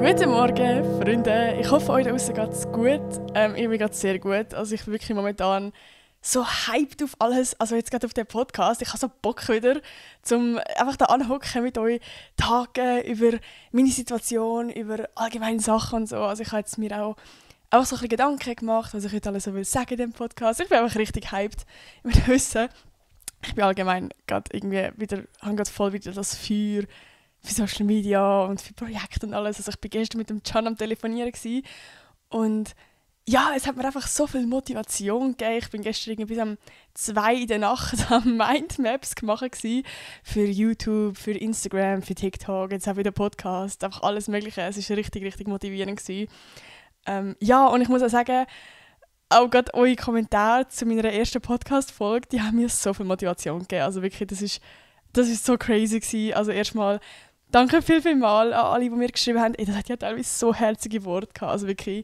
Guten Morgen, Freunde. Ich hoffe, euch da draussen geht es gut. Mir geht es sehr gut. Also ich bin wirklich momentan so hyped auf alles. Also jetzt gerade auf den Podcast. Ich habe so Bock wieder, zum einfach da anhocken mit euch, tagen über meine Situation, über allgemeine Sachen und so. Also ich habe jetzt mir auch so ein bisschen Gedanken gemacht, was ich heute alles so will sagen in diesem Podcast. Ich bin einfach richtig hyped. Ich will wissen, ich bin allgemein gerade irgendwie wieder, habe gerade voll wieder das Feuer für Social Media und für Projekte und alles. Also ich war gestern mit dem Can am Telefonieren gewesen. Und ja, es hat mir einfach so viel Motivation gegeben. Ich bin gestern irgendwie bis um 2 in der Nacht am Mindmaps gemacht gewesen. Für YouTube, für Instagram, für TikTok, jetzt auch wieder Podcast, einfach alles Mögliche. Es war richtig, richtig motivierend gewesen. Ja, und ich muss auch sagen, auch gerade eure Kommentare zu meiner ersten Podcast-Folge, die haben mir so viel Motivation gegeben. Also wirklich, das ist so crazy gewesen. Also erstmal danke viel mal an alle, die mir geschrieben haben. Das hat ja teilweise so herzige Worte gehabt. Also wirklich,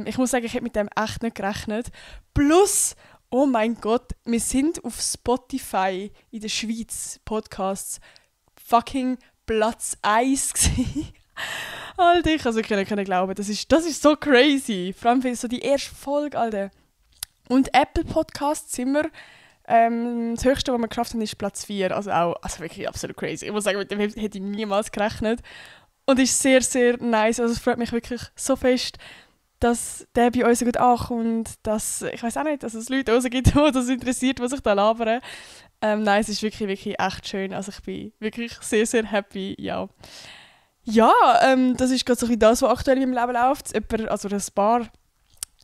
ich muss sagen, ich hätte mit dem echt nicht gerechnet. Plus, oh mein Gott, wir sind auf Spotify in der Schweiz Podcasts fucking Platz 1 gewesen. Alter, ich kann es wirklich nicht glauben. Das ist so crazy. Vor allem für so die erste Folge, Alter. Und Apple Podcasts sind wir. Das Höchste, was wir geschafft haben, ist Platz 4. Also wirklich absolut crazy. Ich muss sagen, mit dem hätte ich niemals gerechnet. Und ist sehr, sehr nice. Also es freut mich wirklich so fest, dass der bei uns so gut ankommt. Dass, ich weiß auch nicht, dass es Leute rausgibt, die das interessiert, was ich da labere. Nein, es ist wirklich, wirklich echt schön. Also ich bin wirklich sehr, sehr happy, ja. Ja, das ist gerade so ein bisschen das, was aktuell in meinem Leben läuft. Ein paar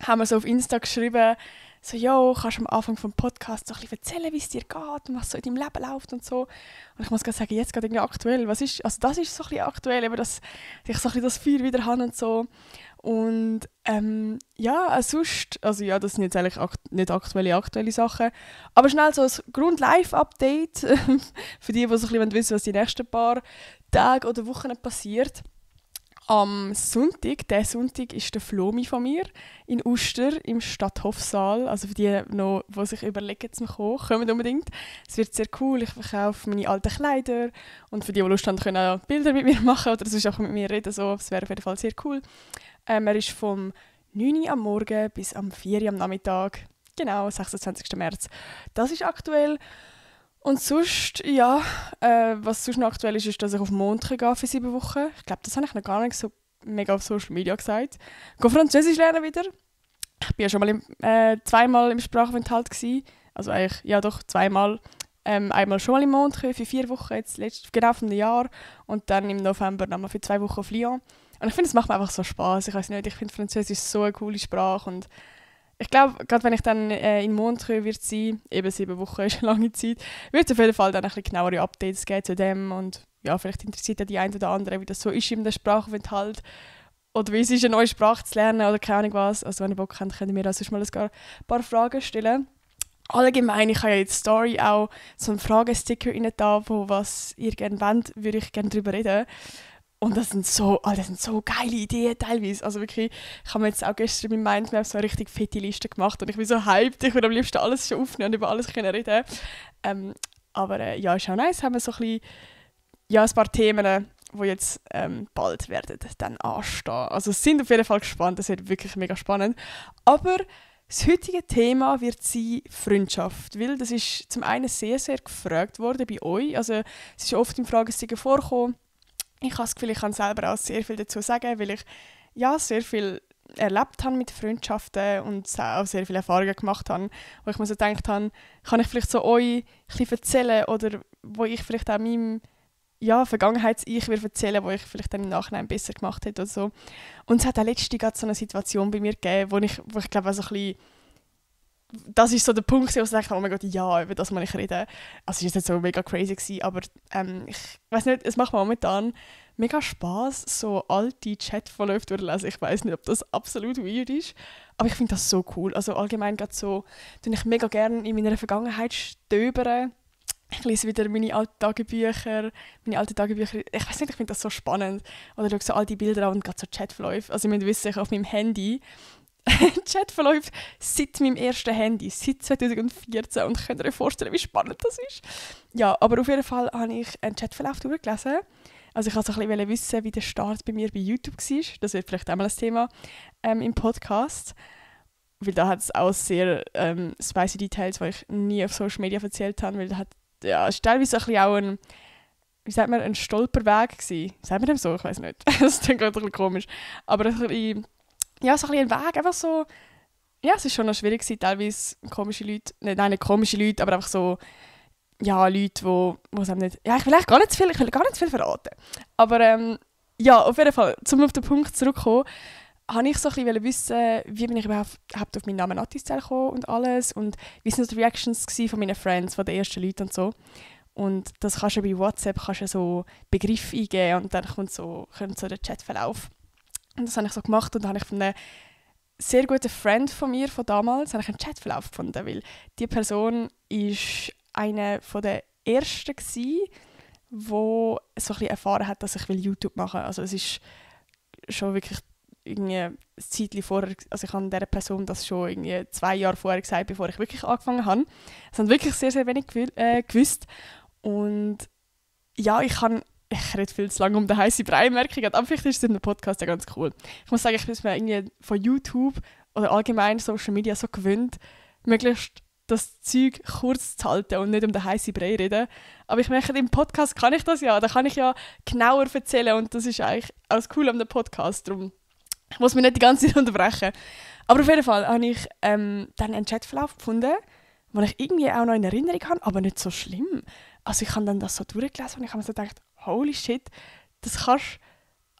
haben wir so auf Insta geschrieben, so, jo, kannst du am Anfang vom Podcast so ein bisschen erzählen, wie es dir geht und was so in deinem Leben läuft und so. Und ich muss gerade sagen, jetzt gerade irgendwie aktuell, das ist so ein bisschen aktuell, eben, dass ich so ein bisschen das Feuer wieder habe und so. Und ja, sonst, also ja, das sind jetzt eigentlich nicht aktuelle Sachen, aber schnell so ein Grund-Live-Update für die so ein bisschen wissen, was die nächsten paar Tage oder Wochen passiert. Am Sonntag, diesen Sonntag, ist der Flomi von mir in Uster im Stadthofsaal. Also für die, die sich überlegen zu kommen, kommen unbedingt. Es wird sehr cool. Ich verkaufe meine alten Kleider. Und für die Lust haben, können auch Bilder mit mir machen oder sonst auch mit mir reden. So. Das wäre auf jeden Fall sehr cool. Er ist vom 9 Uhr am Morgen bis am 4 Uhr am Nachmittag. Genau, 26. März. Das ist aktuell. Und sonst, ja, was sonst noch aktuell ist, dass ich auf Montre gehe für 7 Wochen. Ich glaube, das habe ich noch gar nicht so mega auf Social Media gesagt. Ich gehe Französisch lernen wieder. Ich war ja schon mal zweimal im Sprachaufenthalt gewesen. Also eigentlich, ja doch, zweimal. Einmal schon mal in Montre für 4 Wochen, jetzt genau von einem Jahr. Und dann im November nochmal für 2 Wochen auf Lyon. Und ich finde, es macht mir einfach so Spass. Ich weiß nicht, ich finde Französisch so eine coole Sprache. Und ich glaube, gerade wenn ich dann in Montreux wird sein, eben 7 Wochen ist eine lange Zeit, wird es auf jeden Fall dann ein bisschen genauere Updates geben zu dem. Und ja, vielleicht interessiert ja die eine oder andere, wie das so ist in der Sprachaufenthalt. Oder wie es ist, eine neue Sprache zu lernen oder keine Ahnung was. Also wenn ihr Bock habt, könnt ihr mir also mal ein paar Fragen stellen. Allgemein, ich habe ja in die Story auch so einen Fragesticker rein da, wo was ihr gerne wollt, würde ich gerne darüber reden. Und das sind so geile Ideen teilweise. Also wirklich, ich habe mir jetzt auch gestern mit Mindmap so eine richtig fette Liste gemacht und ich bin so hyped, ich würde am liebsten alles schon aufnehmen und über alles können reden. Aber ja, ist auch nice, haben wir so ein bisschen, ja, ein paar Themen, die jetzt bald werden dann anstehen. Also sind auf jeden Fall gespannt, das wird wirklich mega spannend. Aber das heutige Thema wird sein Freundschaft, weil das ist zum einen sehr, sehr gefragt worden bei euch. Also es ist oft im Fragesticker vorgekommen. Ich habe das Gefühl, ich kann selber auch sehr viel dazu sagen, weil ich ja sehr viel erlebt habe mit Freundschaften und auch sehr viele Erfahrungen gemacht habe, wo ich mir so gedacht habe, kann ich vielleicht so euch ein bisschen erzählen oder wo ich vielleicht auch meinem Vergangenheits-Ich erzählen, wo ich vielleicht dann im Nachhinein besser gemacht hätte oder so. Und es hat auch letztens gerade so eine Situation bei mir gegeben, wo ich glaube, so ein bisschen, das ist so der Punkt, wo ich dachte, oh mein Gott, ja, über das muss ich reden. Also es war jetzt so mega crazy gewesen, aber ich weiß nicht, es macht mir momentan mega Spass, so alte Chatverläufe durchlesen. Ich weiß nicht, ob das absolut weird ist, aber ich finde das so cool. Also allgemein gerade so, tue ich mega gerne in meiner Vergangenheit stöbern. Ich lese wieder meine alten Tagebücher. Ich weiß nicht, ich finde das so spannend. Oder schaue so alte Bilder an und gerade so Chatverläufe. Also ich muss wissen, ich auf meinem Handy Chatverläufe seit meinem ersten Handy, seit 2014. Und könnt ihr euch vorstellen, wie spannend das ist? Ja, aber auf jeden Fall habe ich einen Chatverlauf durchgelesen. Also ich wollte so ein bisschen wissen, wie der Start bei mir bei YouTube war. Das wird vielleicht auch mal ein Thema im Podcast. Weil da hat es auch sehr spicy Details, die ich nie auf Social Media erzählt habe. Weil es ist teilweise ein bisschen auch ein Stolperweg gewesen. Sagt man dem so? Ich weiß nicht. Das klingt gerade ein bisschen komisch. Aber so ein bisschen ein Weg, einfach so. Ja, es war schon noch schwierig gewesen, teilweise komische Leute, nicht komische Leute, aber einfach so, ja, Leute, wo es einem nicht, ja, ich will gar nicht zu viel verraten. Aber ja, auf jeden Fall, um auf den Punkt zurückzukommen, habe ich so ein bisschen wissen, wie bin ich überhaupt auf meinen Namen Natistel gekommen und alles und wie sind die Reactions von meinen Friends, von den ersten Leuten und so. Und das kannst du bei WhatsApp so Begriffe eingeben und dann kommt so der Chatverlauf. Und das habe ich so gemacht und dann habe ich von einem sehr guten Freund von mir von damals habe ich einen Chatverlauf gefunden, weil die Person war eine der ersten gsi, wo so ein bisschen erfahren hat, dass ich YouTube machen will. Also es ist schon wirklich irgendwie ein Zeitchen vorher, also ich habe dieser Person das schon irgendwie 2 Jahre vorher gesagt, bevor ich wirklich angefangen habe. Das haben wirklich sehr, sehr wenig gewusst. Und ja, ich rede viel zu lange um den heißen Brei, merke ich. Aber vielleicht ist es in einem Podcast ja ganz cool. Ich muss sagen, ich bin mir irgendwie von YouTube oder allgemein Social Media so gewöhnt, möglichst das Zeug kurz zu halten und nicht um den heißen Brei reden. Aber ich merke, im Podcast kann ich das ja. Da kann ich ja genauer erzählen und das ist eigentlich alles cool an dem Podcast. Darum ich muss mich nicht die ganze Zeit unterbrechen. Aber auf jeden Fall habe ich dann einen Chatverlauf gefunden, den ich irgendwie auch noch in Erinnerung habe, aber nicht so schlimm. Also ich habe dann das so durchgelesen und ich habe mir so gedacht, holy shit, das kannst du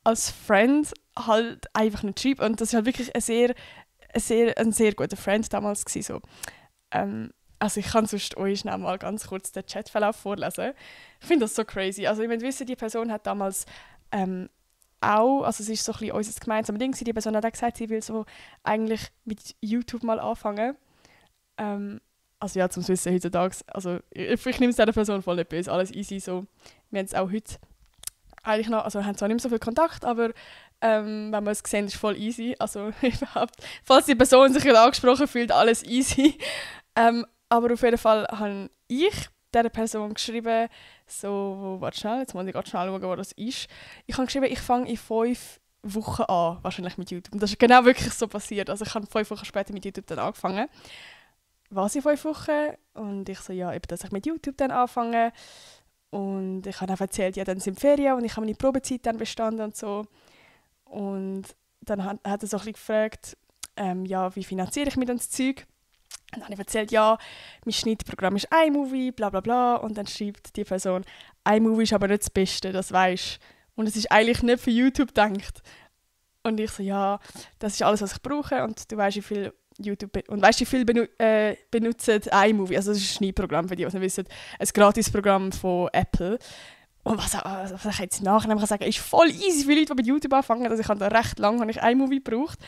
als Friend halt einfach nicht schreiben. Und das war halt wirklich ein sehr guter Friend damals gewesen, so. Also ich kann sonst euch schnell mal ganz kurz den Chatverlauf vorlesen. Ich finde das so crazy. Also ich möchte wissen, die Person hat damals auch, also es ist so ein bisschen unser gemeinsames Ding, die Person hat auch gesagt, sie will so eigentlich mit YouTube mal anfangen. Also ja, zum Wissen heutzutage, also ich nehme es dieser Person voll nicht böse, alles easy so. Wir haben es auch heute eigentlich noch, also wir haben zwar nicht mehr so viel Kontakt, aber wenn wir es sehen, ist es voll easy. Also überhaupt, falls die Person sich gerade angesprochen fühlt, alles easy. Aber auf jeden Fall habe ich dieser Person geschrieben, so, warte schnell, jetzt muss ich ganz schnell schauen, wo das ist. Ich habe geschrieben, ich fange in 5 Wochen an, wahrscheinlich mit YouTube. Und das ist genau wirklich so passiert. Also ich habe 5 Wochen später mit YouTube dann angefangen. Was in 5 Wochen? Und ich so, ja, eben, dass ich mit YouTube dann anfange. Und ich habe auch erzählt, ja, dann sind Ferien und ich habe meine Probezeit dann bestanden und so. Und dann hat er so ein bisschen gefragt, ja, wie finanziere ich mir dann das Zeug? Und dann habe ich erzählt, ja, mein Schnittprogramm ist iMovie, bla bla bla. Und dann schreibt die Person, iMovie ist aber nicht das Beste, das weisst. Und es ist eigentlich nicht für YouTube gedacht. Und ich so, ja, das ist alles, was ich brauche. Und du weißt, wie viel YouTube und weißt, wie viel benutzen iMovie. Also das ist ein Schnittprogramm, für die, die nicht wissen. Ein Gratisprogramm von Apple. Und was ich jetzt nachher sagen kann, ist voll easy für Leute, die mit YouTube anfangen. Also ich habe da recht lange iMovie gebraucht.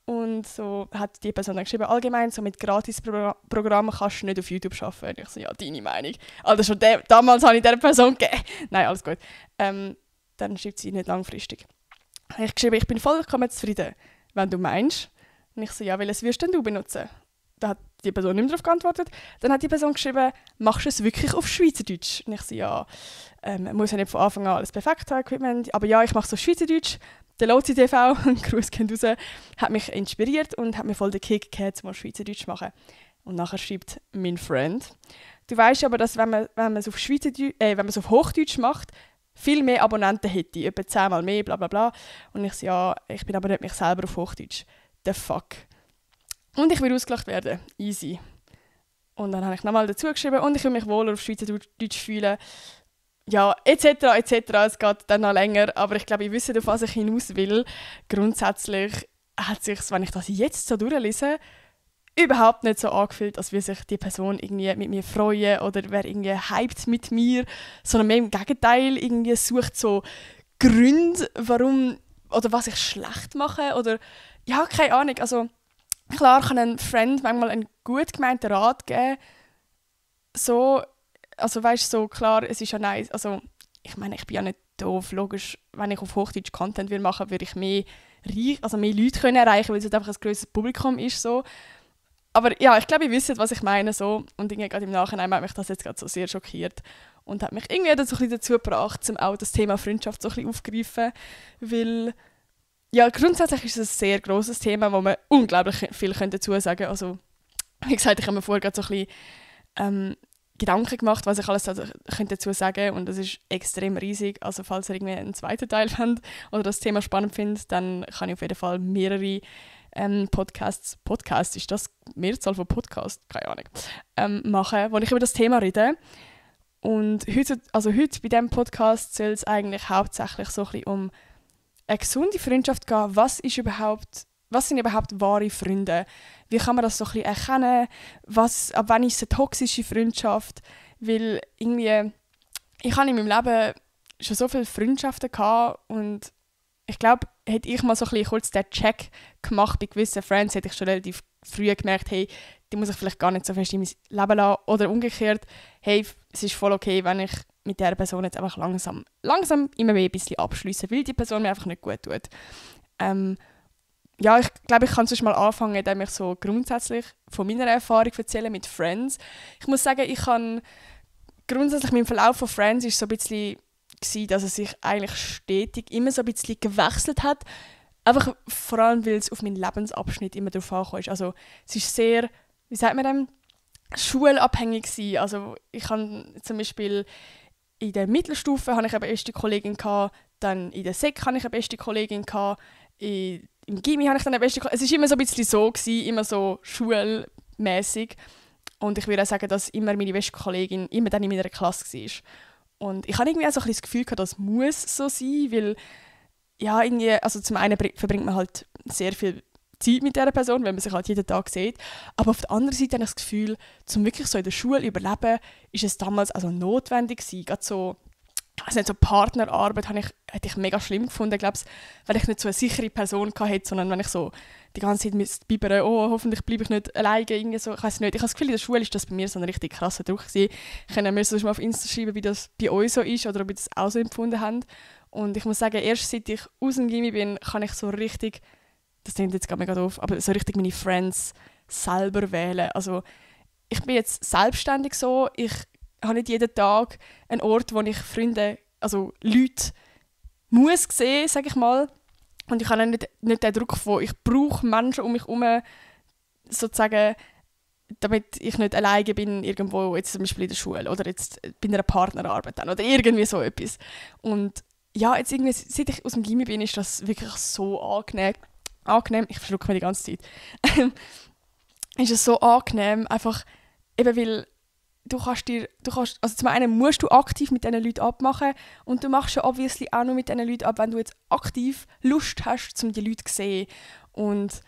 Und so hat die Person dann geschrieben, allgemein, so mit Gratis-Programmen kannst du nicht auf YouTube arbeiten. Und ich so, ja, deine Meinung. Also schon damals habe ich dieser Person gegeben. Nein, alles gut. Dann schreibt sie nicht langfristig. Ich habe geschrieben, ich bin vollkommen zufrieden, wenn du meinst. Und ich so, ja, welches wirst denn du benutzen? Da hat die Person nicht mehr darauf geantwortet. Dann hat die Person geschrieben, machst du es wirklich auf Schweizerdeutsch? Und ich so, ja, man muss ja nicht von Anfang an alles perfekt haben, Equipment. Aber ja, ich mache es auf Schweizerdeutsch. Der Lozi TV, Gruß geht raus, hat mich inspiriert und hat mir voll den Kick gegeben, um Schweizerdeutsch zu machen. Und nachher schreibt mein Freund, du weißt aber, dass wenn man es auf Hochdeutsch macht, viel mehr Abonnenten hätte, etwa 10-mal mehr, bla bla bla. Und ich so, ja, ich bin aber nicht mich selber auf Hochdeutsch. The fuck. Und ich will ausgelacht werden. Easy. Und dann habe ich nochmal dazu geschrieben und ich will mich wohler auf Schweizerdeutsch fühlen. Ja, etc. Es geht dann noch länger, aber ich glaube, ich wisse, auf was ich hinaus will. Grundsätzlich hat sich, wenn ich das jetzt so durchlese, überhaupt nicht so angefühlt, als würde sich die Person irgendwie mit mir freuen oder wäre irgendwie hyped mit mir, sondern mehr im Gegenteil, irgendwie sucht so Gründe, warum oder was ich schlecht mache oder ja, keine Ahnung. Also klar kann ein Friend manchmal einen gut gemeinten Rat geben, so, also weißt so klar, es ist ja nice, also ich meine, ich bin ja nicht doof, logisch, wenn ich auf Hochdeutsch Content machen würde ich mehr Leute können erreichen, weil es halt einfach ein grosses Publikum ist, so. Aber ja, ich glaube, ihr wisst, was ich meine. So. Und irgendwie gerade im Nachhinein hat mich das jetzt gerade so sehr schockiert. Und hat mich irgendwie dazu gebracht, um auch das Thema Freundschaft so ein bisschen aufzugreifen. Weil, ja, grundsätzlich ist es ein sehr grosses Thema, wo man unglaublich viel dazu sagen könnte. Also, wie gesagt, ich habe mir vorher gerade so ein bisschen Gedanken gemacht, was ich alles dazu sagen könnte. Und das ist extrem riesig. Also, falls ihr irgendwie einen zweiten Teil findet oder das Thema spannend findet, dann kann ich auf jeden Fall mehrere Podcast, ist das Mehrzahl von Podcast? Keine Ahnung. Machen, wo ich über das Thema rede. Und heute bei diesem Podcast soll es eigentlich hauptsächlich so ein bisschen um eine gesunde Freundschaft gehen. Was sind überhaupt wahre Freunde? Wie kann man das so ein bisschen erkennen? Ab wann ist es eine toxische Freundschaft? Weil irgendwie, ich habe in meinem Leben schon so viele Freundschaften gehabt und ich glaube, hätte ich mal so ein bisschen kurz den Check gemacht bei gewissen Friends, hätte ich schon relativ früh gemerkt, hey, die muss ich vielleicht gar nicht so fest in mein Leben lassen. Oder umgekehrt, hey, es ist voll okay, wenn ich mit dieser Person jetzt einfach langsam immer mehr ein bisschen abschliessen, weil die Person mir einfach nicht gut tut. Ja, ich glaube, ich kann sonst mal anfangen, indem ich so grundsätzlich von meiner Erfahrung erzähle mit Friends. Ich muss sagen, grundsätzlich mein Verlauf von Friends ist so ein bisschen gewesen, dass es sich eigentlich stetig immer so ein bisschen gewechselt hat. Einfach vor allem, weil es auf meinen Lebensabschnitt immer darauf angekommen ist. Also es ist sehr, wie sagt man dem, schulabhängig gewesen. Also ich habe zum Beispiel in der Mittelstufe habe ich eine beste Kollegin gehabt, dann in der Sek habe ich eine beste Kollegin gehabt, im Gymi habe ich dann eine beste Kollegin. Es ist immer so ein bisschen so gewesen, immer so schulmäßig. Und ich würde auch sagen, dass immer meine beste Kollegin immer dann in meiner Klasse war. Und ich habe irgendwie auch so ein bisschen das Gefühl gehabt, das muss so sein, weil ja, irgendwie, also zum einen verbringt man halt sehr viel Zeit mit dieser Person, wenn man sich halt jeden Tag sieht. Aber auf der anderen Seite habe ich das Gefühl, um wirklich so in der Schule zu überleben, ist es damals also notwendig gewesen. Gerade so, also nicht so Partnerarbeit hätte ich mega schlimm gefunden, glaube ich, weil ich nicht so eine sichere Person hatte, sondern wenn ich so die ganze Zeit müsste bibbern, oh, hoffentlich bleibe ich nicht alleine, irgendwie so, ich weiß nicht. Ich habe das Gefühl, in der Schule ist das bei mir so ein richtig krasser Druck gewesen. Ich kann mir sonst mal auf Insta schreiben, wie das bei euch so ist oder ob ihr das auch so empfunden habt. Und ich muss sagen, erst seit ich aus dem Gymi bin, kann ich so richtig, das klingt jetzt gar mega doof, aber so richtig meine Friends selber wählen. Also ich bin jetzt selbstständig so, ich habe nicht jeden Tag einen Ort, wo ich Freunde, also Leute muss sehen, sage ich mal. Und ich habe nicht den Druck von, ich brauche Menschen um mich herum, sozusagen, damit ich nicht alleine bin, irgendwo, jetzt zum Beispiel in der Schule oder jetzt bei einer Partnerarbeit dann, oder irgendwie so etwas. Und ja, jetzt irgendwie, seit ich aus dem Gymi bin, ist das wirklich so angenehm. Ich verschlucke mich die ganze Zeit. Ist es so angenehm, einfach eben weil du kannst, also zum einen musst du aktiv mit diesen Leuten abmachen und du machst ja obviously auch nur mit diesen Leuten ab, wenn du jetzt aktiv Lust hast, um die Leute zu sehen. Und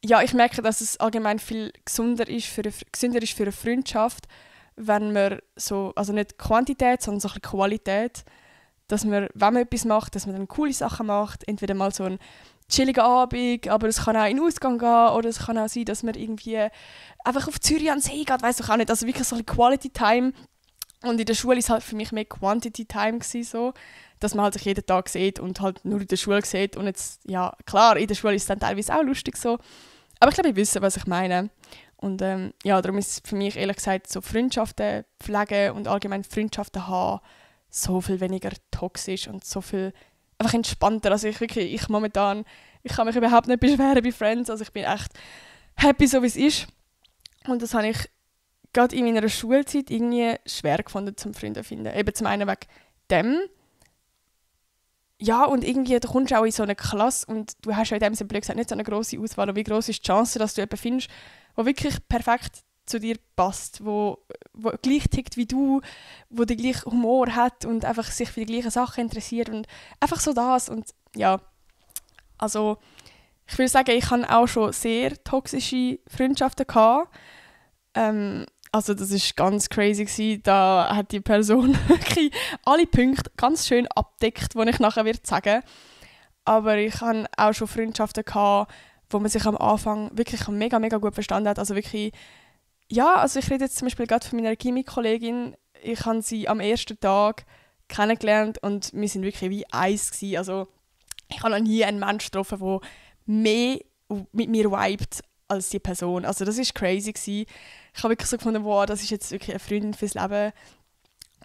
ja, ich merke, dass es allgemein viel gesünder ist für eine Freundschaft, wenn man so, also nicht Quantität, sondern so ein bisschen Qualität, dass man, wenn man etwas macht, dass man dann coole Sachen macht, entweder mal so ein chilligen Abend, aber es kann auch in den Ausgang gehen oder es kann auch sein, dass man irgendwie einfach auf Zürich an den See geht, weiss ich auch nicht, also wirklich so ein Quality Time. Und in der Schule war es halt für mich mehr Quantity Time gewesen, so, dass man halt sich jeden Tag sieht und halt nur in der Schule sieht und jetzt, ja klar, in der Schule ist es dann teilweise auch lustig so, aber ich glaube, ich wisse, was ich meine. Und ja, darum ist es für mich ehrlich gesagt so Freundschaften pflegen und allgemein Freundschaften haben so viel weniger toxisch und so viel einfach entspannter. Also ich kann mich überhaupt nicht beschweren bei Friends. Also ich bin echt happy, so wie es ist. Und das habe ich gerade in meiner Schulzeit irgendwie schwer gefunden, zum Freunde zu finden. Eben zum einen wegen dem. Ja, und irgendwie, du kommst auch in so eine Klasse und du hast ja in dem Sinne blöd gesagt nicht so eine grosse Auswahl. Und wie gross ist die Chance, dass du jemanden findest, der wirklich perfekt zu dir passt, wo gleich tickt wie du, wo den gleichen Humor hat und einfach sich für die gleichen Sachen interessiert und einfach so das. Und ja, also ich würde sagen, ich hatte auch schon sehr toxische Freundschaften gehabt. Also das war ganz crazy gewesen. Da hat die Person wirklich alle Punkte ganz schön abdeckt, die ich nachher sagen werde. Aber ich hatte auch schon Freundschaften gehabt, wo man sich am Anfang wirklich mega, mega gut verstanden hat. Also wirklich, ja, also ich rede jetzt zum Beispiel gerade von meiner Chemie-Kollegin. Ich habe sie am ersten Tag kennengelernt und wir sind wirklich wie eins gewesen. Also ich habe noch nie einen Menschen getroffen, der mehr mit mir vibet als die Person. Also das war crazy gewesen. Ich habe wirklich so gefunden, wow, das ist jetzt wirklich eine Freundin fürs Leben.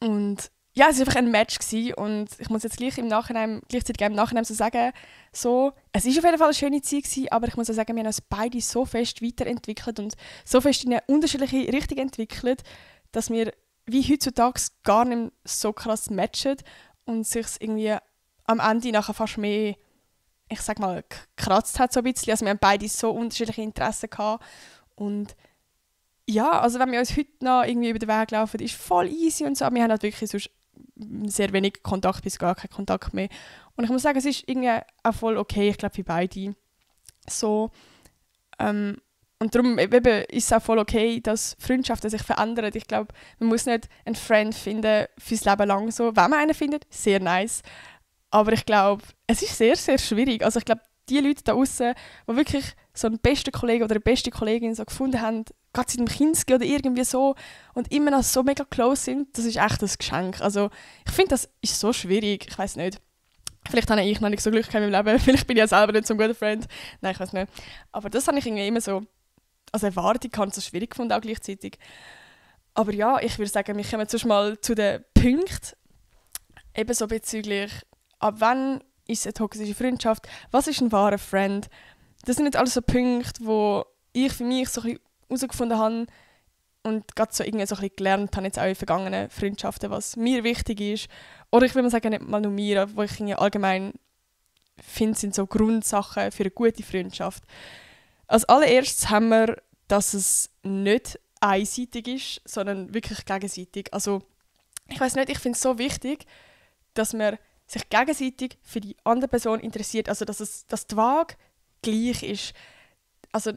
Und ja, es war einfach ein Match gewesen. Und ich muss jetzt gleichzeitig im Nachhinein so sagen, so, es war auf jeden Fall eine schöne Zeit gewesen, aber ich muss auch sagen, wir haben uns beide so fest weiterentwickelt und so fest in eine unterschiedliche Richtung entwickelt, dass wir wie heutzutage gar nicht mehr so krass matchen und sich irgendwie am Ende nachher fast mehr, ich sag mal, gekratzt hat so ein bisschen. Also wir haben beide so unterschiedliche Interessen gehabt. Und ja, also wenn wir uns heute noch irgendwie über den Weg laufen, ist voll easy und so. Aber wir haben halt wirklich sonst sehr wenig Kontakt bis gar keinen Kontakt mehr. Und ich muss sagen, es ist irgendwie auch voll okay, ich glaube für beide. So, und darum eben, ist es auch voll okay, dass Freundschaften sich verändern. Ich glaube, man muss nicht einen Friend finden fürs Leben lang so. Wenn man einen findet, sehr nice. Aber ich glaube, es ist sehr, sehr schwierig. Also ich glaube, die Leute da draußen, die wirklich so einen besten Kollegen oder eine beste Kollegin so gefunden haben, gerade seit dem Kinski oder irgendwie so, und immer noch so mega close sind, das ist echt ein Geschenk. Also ich finde, das ist so schwierig. Ich weiß nicht. Vielleicht habe ich noch nicht so Glück gehabt in meinem Leben. Vielleicht bin ich ja selber nicht so ein guter Freund. Nein, ich weiß nicht. Aber das habe ich irgendwie immer so als Erwartung so schwierig gefunden, auch gleichzeitig. Aber ja, ich würde sagen, wir kommen zuerst mal zu den Punkten. Ebenso bezüglich, ab wann ist eine toxische Freundschaft, was ist ein wahrer Friend. Das sind nicht alles so Punkte, wo ich für mich so ein bisschen herausgefunden habe und gerade so irgendwie so ein bisschen gelernt habe, jetzt auch in vergangenen Freundschaften, was mir wichtig ist. Oder ich will mal sagen, nicht mal nur mir, wo ich irgendwie allgemein finde, sind so Grundsachen für eine gute Freundschaft. Als allererstes haben wir, dass es nicht einseitig ist, sondern wirklich gegenseitig. Also ich weiß nicht, ich finde es so wichtig, dass man sich gegenseitig für die andere Person interessiert, also dass die Waage gleich ist. Also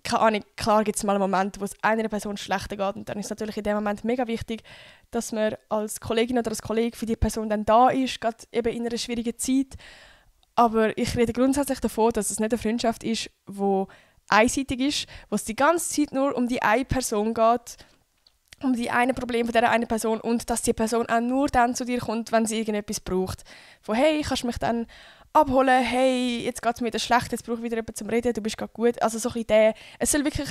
keine Ahnung, klar gibt es mal einen Moment, wo es einer Person schlechter geht und dann ist es natürlich in dem Moment mega wichtig, dass man als Kollegin oder als Kollege für die Person dann da ist, gerade eben in einer schwierigen Zeit. Aber ich rede grundsätzlich davon, dass es nicht eine Freundschaft ist, die einseitig ist, wo es die ganze Zeit nur um die eine Person geht, um die eine Problem von dieser einen Person und dass die Person auch nur dann zu dir kommt, wenn sie irgendetwas braucht. Von «Hey, kannst du mich dann abholen? Hey, jetzt geht es mir wieder schlecht, jetzt brauche ich wieder jemanden zum Reden, du bist gerade gut.» Also so ein bisschen es soll wirklich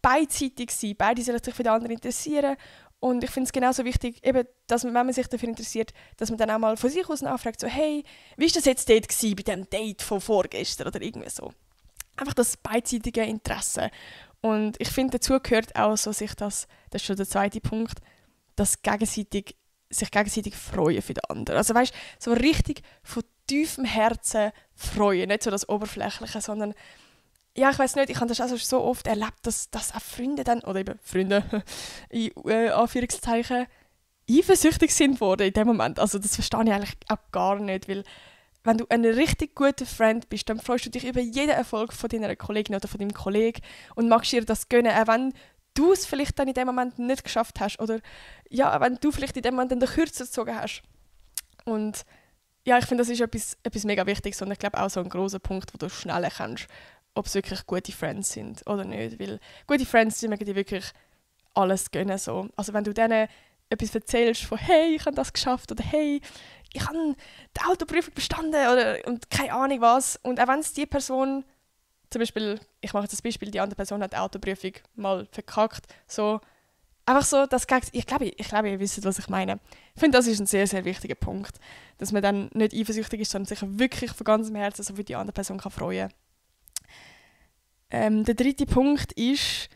beidseitig sein. Beide sollen sich für den anderen interessieren. Und ich finde es genauso wichtig, eben, dass man, wenn man sich dafür interessiert, dass man dann auch mal von sich aus nachfragt, so «Hey, wie war das jetzt dort gewesen, bei dem Date von vorgestern?» oder irgendwie so. Einfach das beidseitige Interesse. Und ich finde, dazu gehört auch so das ist schon der zweite Punkt, dass sich gegenseitig freuen für den anderen. Also weißt, so richtig von tiefem Herzen freuen, nicht so das Oberflächliche, sondern ja, ich weiß nicht, ich habe das also so oft erlebt, dass auch Freunde dann, oder eben Freunde in Anführungszeichen, eifersüchtig sind worden in dem Moment. Also das verstehe ich eigentlich auch gar nicht, weil wenn du ein richtig guter Freund bist, dann freust du dich über jeden Erfolg von deiner Kollegin oder von deinem Kollegen und magst ihr das gönnen, auch wenn du es vielleicht dann in dem Moment nicht geschafft hast oder ja, wenn du vielleicht in dem Moment dann den Kürzer gezogen hast. Und ja, ich finde, das ist etwas mega Wichtiges und ich glaube auch so ein grosser Punkt, wo du schnell erkennst, ob es wirklich gute Friends sind oder nicht, weil gute Friends, die mögen dir wirklich alles gönnen. So. Also wenn du denen etwas erzählst von «Hey, ich habe das geschafft» oder «Hey, ich habe die Autoprüfung bestanden» und keine Ahnung was. Und auch wenn es die Person, zum Beispiel, ich mache jetzt das Beispiel, die andere Person hat die Autoprüfung mal verkackt, so, einfach so, ich glaube, ihr wisst, was ich meine. Ich finde, das ist ein sehr, sehr wichtiger Punkt, dass man dann nicht eifersüchtig ist, sondern sich wirklich von ganzem Herzen so für die andere Person kann freuen kann. Der dritte Punkt ist,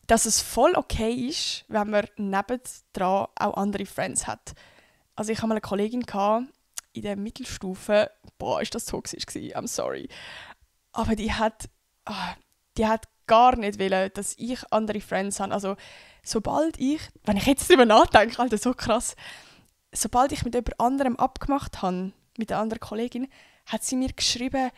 dass es voll okay ist, wenn man nebendran auch andere Friends hat. Also ich hatte mal eine Kollegin in der Mittelstufe, ist das toxisch gewesen, I'm sorry. Aber die hat gar nicht wollen, dass ich andere Friends habe. Also sobald wenn ich jetzt darüber nachdenke, Alter, so krass, sobald ich mit jemand anderem abgemacht habe, mit einer anderen Kollegin, hat sie mir geschrieben,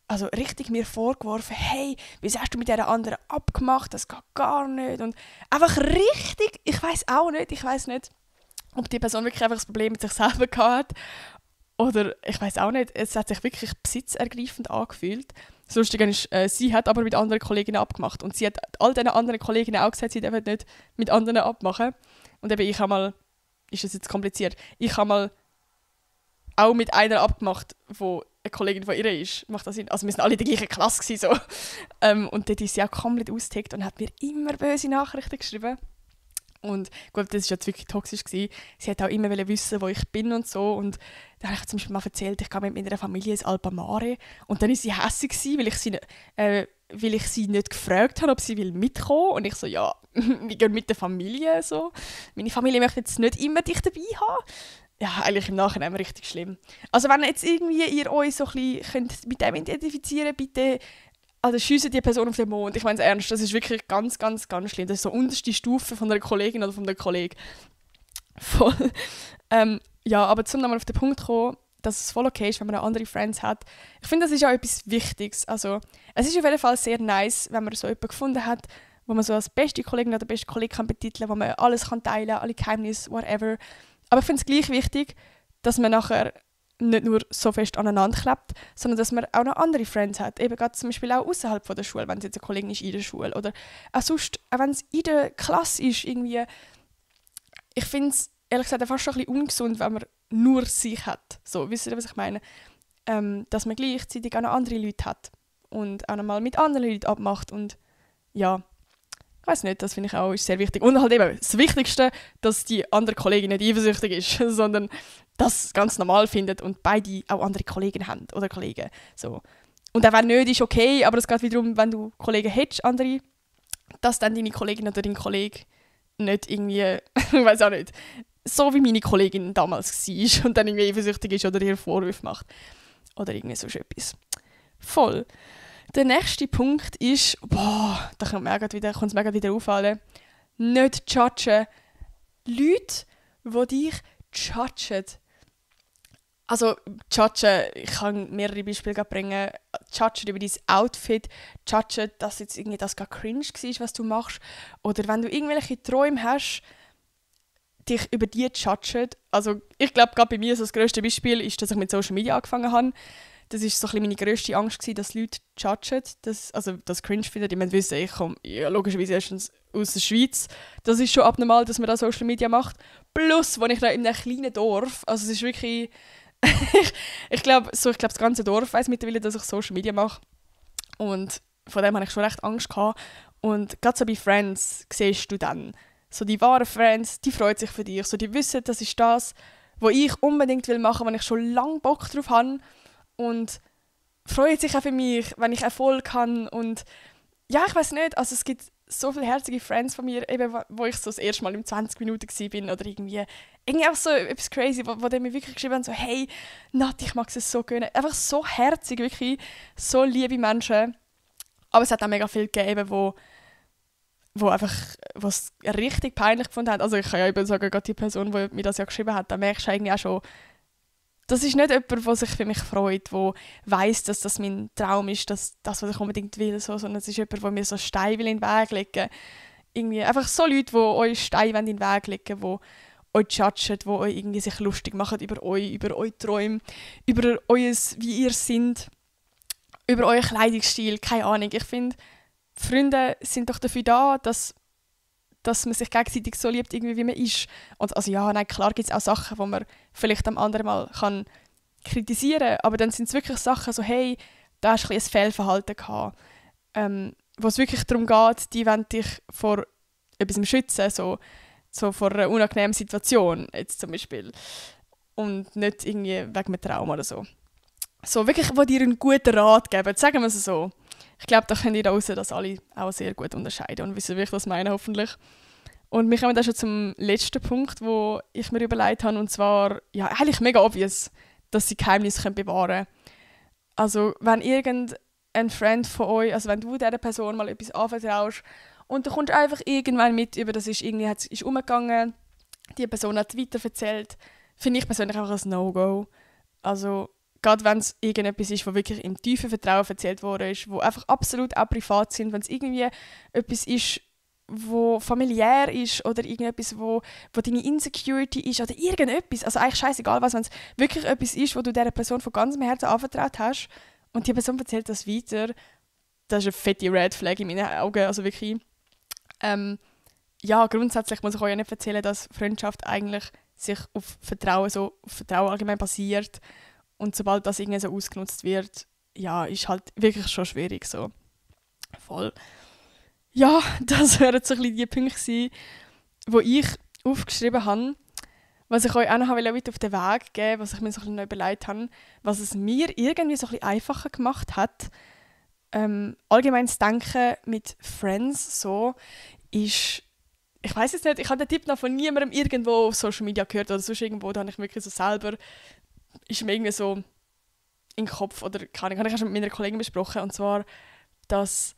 also richtig mir vorgeworfen, «Hey, wieso hast du mit dieser anderen abgemacht? Das geht gar nicht.» Und einfach richtig, ich weiß nicht, ob die Person wirklich einfach das Problem mit sich selber hatte oder ich weiß auch nicht, es hat sich wirklich besitzergreifend angefühlt. Das Lustige ist, sie hat aber mit anderen Kolleginnen abgemacht und sie hat all diesen anderen Kolleginnen auch gesagt, sie dürfen nicht mit anderen abmachen. Und eben ich habe mal, ist das jetzt kompliziert, ich habe mal auch mit einer abgemacht, die eine Kollegin von ihr ist. Macht das Sinn? Also wir sind alle in der gleichen Klasse gewesen, so. Und dort ist sie auch komplett ausgetickt und hat mir immer böse Nachrichten geschrieben. Und gut, das war jetzt wirklich toxisch gewesen. Sie hat auch immer wissen, wo ich bin und so. Und dann habe ich zum Beispiel mal erzählt, ich gehe mit meiner Familie ins Alpamare. Und dann war sie hässlich gewesen, weil ich sie nicht gefragt habe, ob sie mitkommen will. Und ich so, ja, wir gehen mit der Familie. So. Meine Familie möchte jetzt nicht immer dich dabei haben. Ja, eigentlich im Nachhinein richtig schlimm. Also wenn jetzt irgendwie ihr euch so ein bisschen mit dem identifizieren könnt, bitte also schiessen die Person auf den Mond. Ich meine es ernst, das ist wirklich ganz, ganz, ganz schlimm. Das ist so die unterste Stufe von einer Kollegin oder von einem Kollegen. Voll. Ja, aber zum nochmal auf den Punkt kommen, dass es voll okay ist, wenn man andere Friends hat. Ich finde, das ist auch etwas Wichtiges. Also, es ist auf jeden Fall sehr nice, wenn man so jemanden gefunden hat, wo man so als beste Kollegin oder beste Kollege kann betiteln, wo man alles kann teilen, alle Geheimnisse, whatever. Aber ich finde es gleich wichtig, dass man nachher nicht nur so fest aneinander klebt, sondern dass man auch noch andere Friends hat. Eben gerade zum Beispiel auch außerhalb der Schule, wenn es jetzt eine Kollegin ist in der Schule. Oder auch sonst, auch wenn es in der Klasse ist, irgendwie. Ich finde es ehrlich gesagt fast schon ein bisschen ungesund, wenn man nur sich hat. So, wisst ihr, was ich meine? Dass man gleichzeitig auch noch andere Leute hat. Und auch noch mal mit anderen Leuten abmacht. Und ja, ich weiss nicht, das finde ich auch ist sehr wichtig. Und halt eben das Wichtigste, dass die andere Kollegin nicht eifersüchtig ist, sondern das ganz normal findet und beide auch andere Kollegen haben oder Kollegen. So. Und auch wenn nicht, ist okay, aber es geht wiederum, wenn du Kollegen hättest, andere, dass dann deine Kollegin oder dein Kollege nicht irgendwie, ich weiß auch nicht, so wie meine Kollegin damals war und dann irgendwie eifersüchtig ist oder ihr Vorwürfe macht. Oder irgendwie so etwas. Voll. Der nächste Punkt ist, da kommt es mir wieder auffallen, nicht judgen. Leute, die dich judgen. Also, judgen, ich kann mehrere Beispiele bringen. Judgen über dein Outfit, judgen, dass jetzt irgendwie das gar cringe war, was du machst. Oder wenn du irgendwelche Träume hast, dich über die judgen. Also, ich glaube, gerade bei mir so das grösste Beispiel ist, dass ich mit Social Media angefangen habe. Das war so ein bisschen meine grösste Angst, dass Leute judgen, das cringe finden. Ich wissen, ich komme logischerweise erstens aus der Schweiz. Das ist schon abnormal, dass man da Social Media macht. Plus, als ich da in einem kleinen Dorf, also es ist wirklich... ich glaube, das ganze Dorf weiss mittlerweile, dass ich Social Media mache. Und von dem hatte ich schon recht Angst gehabt. Und gerade so bei Friends siehst du dann, so die wahren Friends, die freuen sich für dich. So, die wissen, das ist das, was ich unbedingt machen will, wenn ich schon lange Bock drauf habe. Und freuen sich auch für mich, wenn ich Erfolg habe. Und ja, ich weiß nicht, also es gibt so viele herzige Friends von mir, eben, wo ich so das erste Mal in 20 Minuten war oder irgendwie auch so etwas crazy, wo die mir wirklich geschrieben haben, so «Hey, Nati, ich mag es so gerne». Einfach so herzig, wirklich, so liebe Menschen. Aber es hat auch mega viele gegeben, wo es richtig peinlich gefunden haben. Also ich kann ja eben sagen, gerade die Person, die mir das ja geschrieben hat, da merkst du eigentlich auch schon, das ist nicht jemand, der sich für mich freut, der weiss, dass das mein Traum ist, dass das, was ich unbedingt will, so, sondern es ist jemand, der mir so Steine in den Weg legen will. Irgendwie einfach so Leute, die euch Steine in den Weg legen wollen, die euch judgen, die euch irgendwie sich lustig machen über eure Träume, über wie ihr seid, über euren Kleidungsstil, keine Ahnung. Ich finde, Freunde sind doch dafür da, dass man sich gegenseitig so liebt, irgendwie, wie man ist. Und also ja, nein, klar gibt es auch Sachen, die man vielleicht am anderen Mal kann kritisieren kann, aber dann sind es wirklich Sachen so, hey, da hast du ein Fehlverhalten gehabt, wo es wirklich darum geht, die wollen dich vor etwas schützen, so vor einer unangenehmen Situation, jetzt zum Beispiel. Und nicht irgendwie wegen einem Trauma oder so. So wirklich, wo dir einen guten Rat geben, sagen wir es so. Ich glaube, da könnt ihr draussen das alle auch sehr gut unterscheiden und wissen, wie ich das meine, hoffentlich. Und wir kommen dann schon zum letzten Punkt, wo ich mir überlegt habe, und zwar, ja, eigentlich mega obvious, dass sie Geheimnisse bewahren können. Also, wenn irgendein Freund von euch, also wenn du dieser Person mal etwas anvertraust und du kommst einfach irgendwann mit, über das ist irgendwie ist umgegangen, die Person hat es weiterverzählt, finde ich persönlich einfach ein No-Go. Also, gerade wenn es irgendetwas ist, was wirklich im tiefen Vertrauen erzählt worden ist, wo einfach absolut auch privat sind, wenn es irgendwie etwas ist, wo familiär ist oder irgendetwas, wo deine Insecurity ist oder irgendetwas, also eigentlich scheißegal was, wenn es wirklich etwas ist, wo du dieser Person von ganzem Herzen anvertraut hast und die Person erzählt das weiter, das ist eine fette Red Flag in meinen Augen, also wirklich. Ja, grundsätzlich muss ich euch ja nicht erzählen, dass Freundschaft eigentlich sich auf Vertrauen allgemein basiert. Und sobald das irgendwie so ausgenutzt wird, ja, ist halt wirklich schon schwierig so. Voll. Ja, das wären so ein bisschen die Punkte gewesen, die ich aufgeschrieben habe. Was ich euch auch noch mit auf den Weg geben, was ich mir so ein bisschen noch überlegt habe, was es mir irgendwie so ein bisschen einfacher gemacht hat, allgemein zu denken mit Friends so, ist, ich weiß jetzt nicht, ich habe den Tipp noch von niemandem irgendwo auf Social Media gehört oder sonst irgendwo, da habe ich wirklich so selber, ist mir irgendwie so in den Kopf oder keine Ahnung, habe ich auch schon mit meiner Kollegin besprochen, und zwar, dass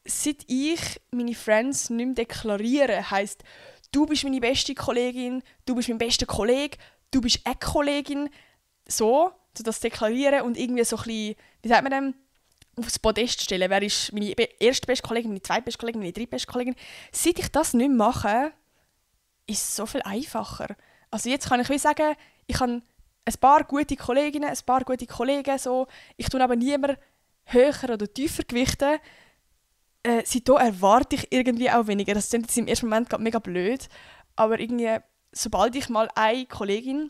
seit ich meine Friends nicht mehr deklariere, heisst, du bist meine beste Kollegin, du bist mein bester Kollege, du bist eine Kollegin, so das deklarieren und irgendwie so ein bisschen, wie sagt man dem, aufs Podest stellen, wer ist meine erste beste Kollegin, meine zweitbeste Kollegin, meine drittbeste Kollegin. Seit ich das nicht mehr mache, ist es so viel einfacher. Also jetzt kann ich wie sagen, ich habe ein paar gute Kolleginnen, ein paar gute Kollegen, so. Ich tue aber niemanden höher oder tiefer gewichten. Seitdem erwarte ich irgendwie auch weniger. Das klingt jetzt im ersten Moment gerade mega blöd, aber irgendwie, sobald ich mal eine Kollegin,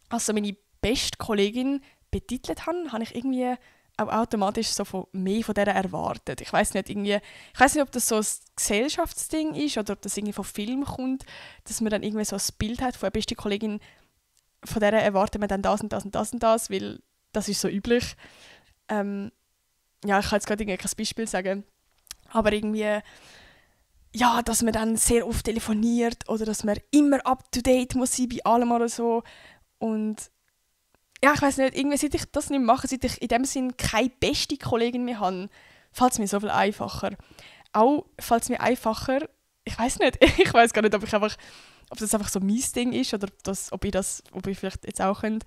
also meine beste Kollegin, betitelt habe, habe ich irgendwie auch automatisch so mehr von der erwartet. Ich weiß nicht, ob das so ein Gesellschaftsding ist oder ob das irgendwie von Film kommt, dass man dann irgendwie so ein Bild hat von einer besten Kollegin, von der erwartet man dann das und das und das und das, weil das ist so üblich. Ja, ich kann jetzt gerade kein Beispiel sagen, aber irgendwie, ja, dass man dann sehr oft telefoniert oder dass man immer up-to-date muss sein bei allem oder so. Und ja, ich weiß nicht, irgendwie, seit ich das nicht mache, seit ich in dem Sinn keine beste Kollegin mehr habe, fällt es mir so viel einfacher. Auch fällt es mir einfacher, ich weiß nicht, ich weiß gar nicht, ob das einfach so mein Ding ist oder ob ich vielleicht jetzt auch könnt,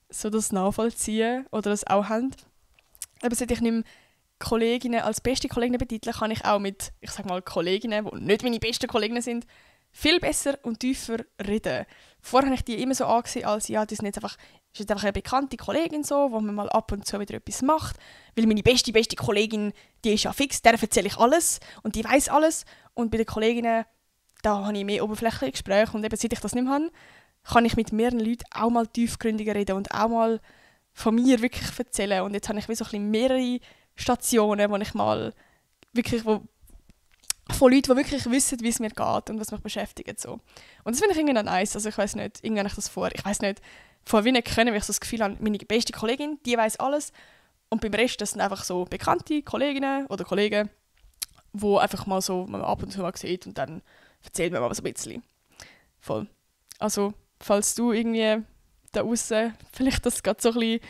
so das nachvollziehen oder das auch habt. Aber seit ich nicht mehr Kolleginnen als beste Kolleginnen betitle, kann ich auch mit, ich sag mal, Kolleginnen, die nicht meine besten Kolleginnen sind, viel besser und tiefer reden. Vorher habe ich die immer so angesehen, als ja, das ist jetzt einfach eine bekannte Kollegin, so, wo man mal ab und zu wieder etwas macht. Weil meine beste Kollegin, die ist ja fix, der erzähle ich alles und die weiß alles. Und bei den Kolleginnen, da habe ich mehr oberflächliche Gespräche. Und eben, seit ich das nicht mehr habe, kann ich mit mehreren Leuten auch mal tiefgründiger reden und auch mal von mir wirklich erzählen. Und jetzt habe ich wie so ein bisschen mehrere Stationen, wo ich mal wirklich, von Leuten, die wirklich wissen, wie es mir geht und was mich beschäftigt. So. Und das finde ich irgendwie noch nice. Also ich weiß nicht, irgendwie habe ich das vor. Ich weiß nicht, von wie nicht können, weil ich so das Gefühl habe, meine beste Kollegin, die weiß alles. Und beim Rest, das sind einfach so bekannte Kolleginnen oder Kollegen, die einfach mal so man ab und zu mal sieht und dann erzählt man mal so ein bisschen. Voll. Also, falls du irgendwie da aussen vielleicht das gerade so ein bisschen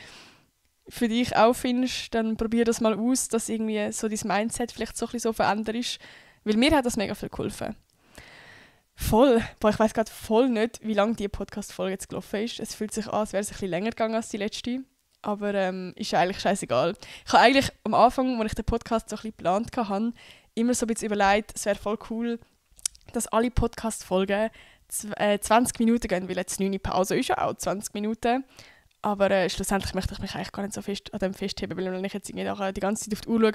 für dich auch findest, dann probier das mal aus, dass irgendwie so dein Mindset vielleicht so ein bisschen so verändert ist. Weil mir hat das mega viel geholfen. Voll. Boah, ich weiss gerade voll nicht, wie lange diese Podcast-Folge jetzt gelaufen ist. Es fühlt sich an, als wäre es ein bisschen länger gegangen als die letzte. Aber ist eigentlich scheißegal. Ich habe eigentlich am Anfang, als ich den Podcast so ein bisschen geplant hatte, immer so ein bisschen überlegt, es wäre voll cool, dass alle Podcast-Folgen 20 Minuten gehen, weil jetzt 9 Pause ist ja auch 20 Minuten. Aber schlussendlich möchte ich mich eigentlich gar nicht so fest an dem festheben, weil wenn ich jetzt irgendwie die ganze Zeit auf die Uhr schaue,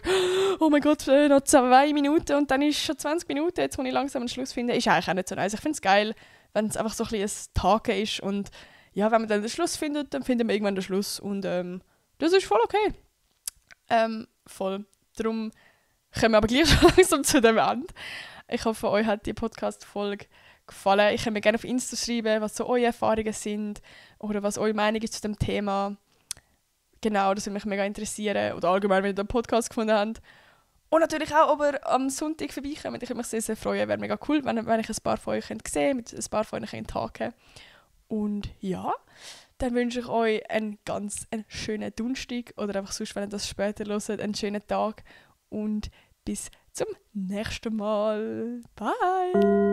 oh mein Gott, noch 2 Minuten und dann ist schon 20 Minuten, jetzt wo ich langsam einen Schluss finde, ist eigentlich auch nicht so nice. Ich finde es geil, wenn es einfach so ein bisschen ein Tagen ist und ja, wenn man dann den Schluss findet, dann finden wir irgendwann den Schluss und das ist voll okay. Voll. Darum kommen wir aber gleich schon langsam zu dem Ende. Ich hoffe, euch hat die Podcast-Folge gefallen. Ich kann mir gerne auf Insta schreiben, was so eure Erfahrungen sind oder was eure Meinung ist zu dem Thema. Genau, das würde mich mega interessieren. Oder allgemein, wenn ihr den Podcast gefunden habt. Und natürlich auch, ob ihr am Sonntag vorbeikommt. Ich würde mich sehr, sehr freuen. Wäre mega cool, wenn ich ein paar von euch sehen könnte, mit ein paar von euch tagen. Und ja, dann wünsche ich euch einen schönen Donnerstag oder einfach sonst, wenn ihr das später hört, einen schönen Tag. Und bis zum nächsten Mal. Bye!